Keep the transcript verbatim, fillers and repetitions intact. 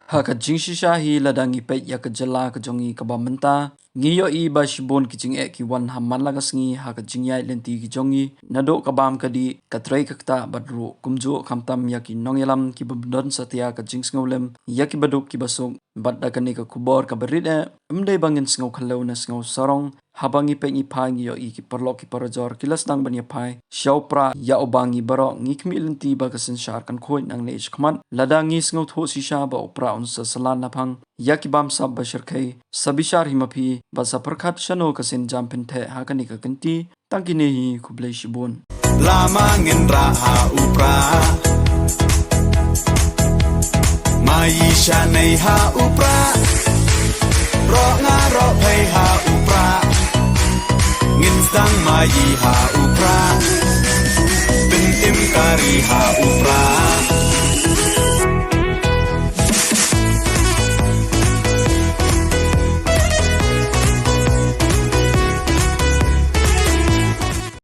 Ha ka jingshisha hi, lada ngi peit ïa ka jylla ka jong ngi kaba mynta, ngi ïohi ba shibun ki jingeh ki wan ha man la ka sngi ha ka jingïaid lynti ki jong ngi, naduh ka bam ka dih, ka trei ka ktah bad ruh kumjuh khamtam ïa ki nongïalam kiba don satia ka jingsngewlem ïa kiba duk kiba suk. Bad da kane ka khubor kaba rit eh, ym dei ba ngin sngew khlem na sngew sarong, haba ngi peit ngi phai ngi ïohi ki paralok ki parajor ki la sdang ban ïa phai sha u Prah. Ïa uba ngi baroh ngi khmih lynti ba ka synshar kan khuid nangne shakhmat. Lada ngi sngewthuh shisha ba u Prah un sa syllan naphang ïa ki bamsap ba shyrkhei, sa bishar hi ma phi bad sa pyrkhat shano ka sienjam phin theh ha kane ka kynti. Tang kine hi, khublei shibun. Lama ngin rah ha u Prah. Mai sha nei ha u Prah. Roh nga roh phai ha u Prah. Ngin sdang mai ha u Prah. Pyntim kari ha u Prah.